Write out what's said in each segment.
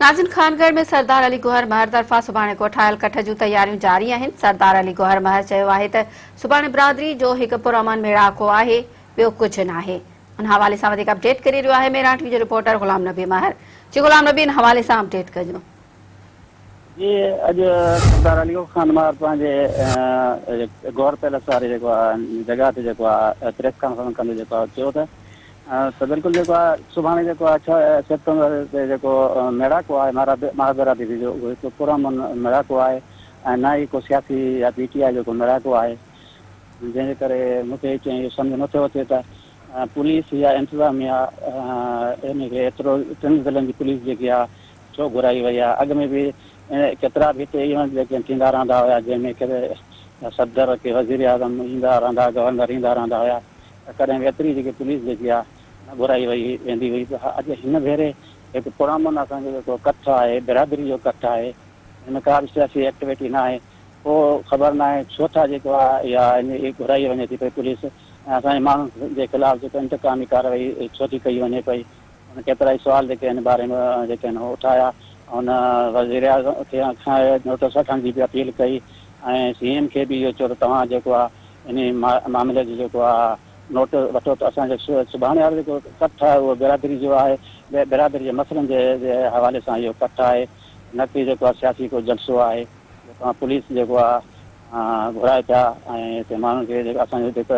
ناظم خانڳڙهه ۾ سردار علي گوهر مهر طرفان سڀاڻي ڪوٺايل ڪٺ جون تياريون جاري آهن. سردار علي گوهر مهر چيو آهي ته سڀاڻي برادري جو هڪ پرامن ميڙاڪو آهي ٻيو ڪجهه ناهي. ان حوالي سان وڌيڪ اپڊيٽ ڪري رهيو آهي ميران ٽي وي جو رپورٽر غلام نبي مهر. جي غلام نبي ان حوالي سان اپڊيٽ ڪجو. جي اڄ سردار علي گوهر خان مهر پنهنجي گوهر پيلس واري جيڪو آهي جڳهه تي جيڪو آهي پريس ڪانفرنس ڪندي جيڪو آهي چيو ته ته بلڪل جيڪو آهي سڀاڻي جيڪو آهي ڇهه سيپٽمبر تي جيڪو ميڙاڪو آهي مهابرادري جو اهو هڪ پرامن ميڙاڪو آهي ۽ نه ئي ڪو سياسي يا پي ٽي آء جو ڪو ميڙاڪو آهي جنهن جي ڪري مون کي اهو سمجهه نٿو اچي ته پوليس يا انتظاميا ان کي ايترو ٽن ضلعن جي پوليس جيڪي آهي ڇو گهرائي وئي آهي اڳ ۾ به ڪيترا به هتي ايونٽ جيڪي ٿيندا رهندا هيا جنهن ۾ ڪي صدر ڪي وزيراعظم ايندا رهندا گورنر ايندا رهندا هيا ته ڪڏهن به ايتري جيڪي پوليس جيڪي آ نه گهرائي وئي ويندي هئي ته اڄ هن ڀيري هڪ پرامن اسان جو جيڪو ڪٺ آهي برادري جو ڪٺ آهي هن ۾ ڪا به سياسي ايڪٽيوٽي نه آهي پوء خبر نه آهي ڇو ٿا جيڪو آ اها گهرائي وڃي ٿي پئي پوليس ۽ اسان جي ماڻهن جي خلاف جيڪو انتقامي ڪارروائي ڇو ٿي ڪئي وڃي پئي هن ڪيترائي سوال جيڪي ان باري ۾ جيڪي آهن اٺايا هن وزيراعظم کي کان نوٽس وٺڻ جي به اپيل ڪئي ۽ سي ايم کي به اهو چيو ته توهان جيڪو آ انهي معاملي جو جيڪو آ نوٽ وٺو ته اسان جو سڀاڻي وارو جيڪو ڪٺ آهي اهو برادري جو آهي برادري جي مسئلن جي حوالي سان اهو ڪٺ آهي نه ڪي جيڪو آ سياسي ڪو جلسو آهي جو توهان پوليس جيڪو آ گهرائي پيا ۽ هتي ماڻهن کي جيڪو اسان جو جيڪو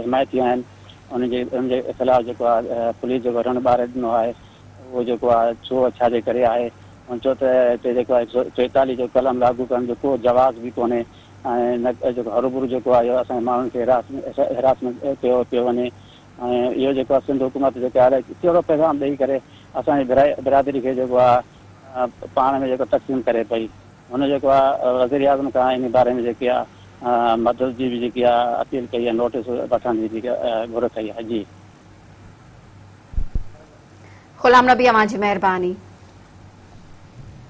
حمايتي آهن انهن جي انهن جي خلاف جيڪو آ پوليس جيڪو رڻ ٻاري ڏنو آهي اهو جيڪو آ ڇو ڇا جي ڪري آهي هن چيو ته هتي جيڪو آ 144 جو قلم لاڳو ڪرڻ جو ڪو جواز به ڪونهي ۽ نه جيڪو هروڀرو جيڪو آهي اهو اسان جي ماڻهن کي هراسمينٽ ڪيو پيو وڃي ۽ اهو جيڪو آهي سنڌ حڪومت جيڪا آهي ڪهڙو پيغام ڏئي ڪري اسان جي برادري کي جيڪو آهي پاڻ ۾ جيڪو تقسيم ڪري پئي هن جيڪو آهي وزيراعظم کان ان باري ۾ جيڪي آهي مدد جي به جيڪي آهي اپيل ڪئي آهي نوٽيس وٺڻ جي به گهر ڪئي آهي جي. غلام نبي اوهان جي مهرباني.